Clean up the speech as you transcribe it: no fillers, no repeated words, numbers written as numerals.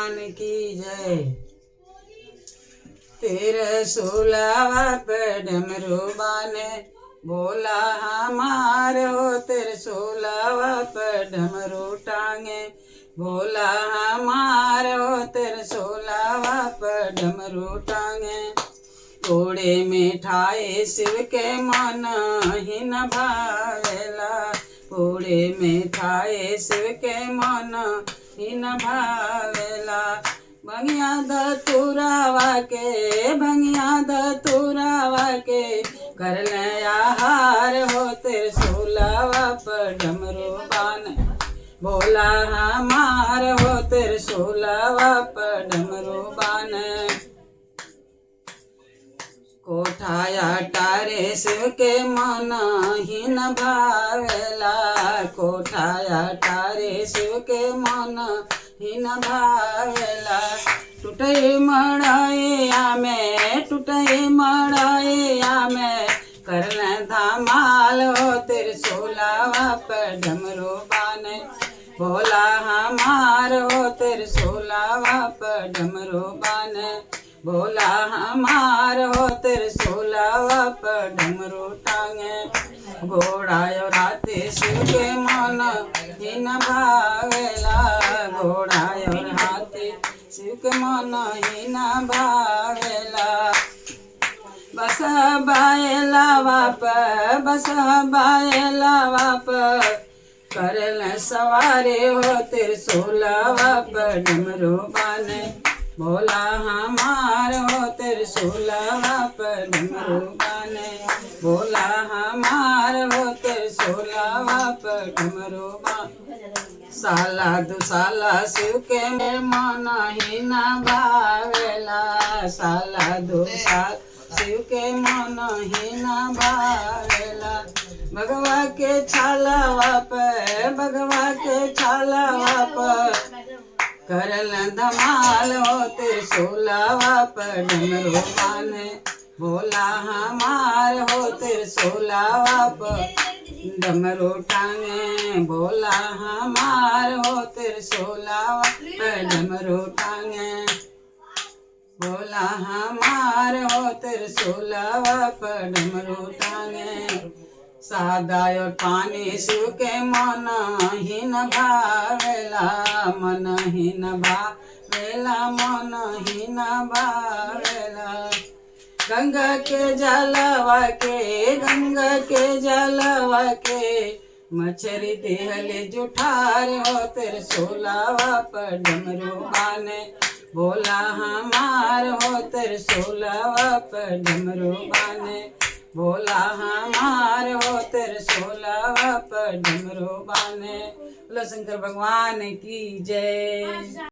भगवान की जय। तेरे सोलावा पे डमरू बाने भोला हमार हो, तेरे सोलावा पे डमरू टांगे भोला हमार हो, तेरे सोलावा पे डमरू टांगे। घोड़े मिठाए शिव के मन ही न भावेला, पूड़े मिठाए शिव के मन ही न भावेला। भंगिया धतुरावा के, भंगिया धतुरावा के कर ले आहार हो, तेरे सोलावा पर डमरू बान भोला हमार हो, तेरे सोलावा पर डमरू बान। कोठाया टारे शिव के मन ही न भावेला, कोठाया टारे शिव के मन ही न भावेला। टूटे मड़ैया में, टूटे मड़ैया में करन धमाल हो, तेरे सोलावा पर डमरू बाने भोला हमार हो, तेरे सोलावा पर डमरू बाने भोला हमार हो, तेरे सोलावा पर डमरू टांगे। घोड़ा और हाथी शिव के मन ही न भावेला, घोड़ा और हाथी शिव के मन ही न भावेला। बस बायला बाप, बस बायला बाप करल सवारे हो, तेरे सोलावा पर डमरू बाने भोला हमार हो, तेरे सोलावा पर डमरू बाने भोला हमार हो, तेरे सोलावा पर डमरू बाने। साला दुसाला शिव के मन ही न भावेला, साला दुसाला शिव के मन ही न भावेला। भगवा के छालावा पे, भगवा के छालावा पर करल धमाल हो, तेरे सोलावा पर डमरू बाने भोला हमार हो, तेरे सोलावा पर डमरू टांगे भोला हमार हो, तेरे सोलावा पर डमरू टांगे भोला हमार हो, तेरे सोलावा पर डमरू टांगे। सादा और पानी शिव के मन ही न भावेला, मन ही न भावेला, मन ही न भावेला। गंगा के जलवा के, गंगा के जलवा के मछरी देहले जुठार हो, तेरे सोलावा पर डमरू बाने भोला हमार हो, तेरे सोलावा पर डमरू बाने भोला हमार हो, तेरे सोलावा पर डमरू बाने। बोलो शंकर भगवान की जय।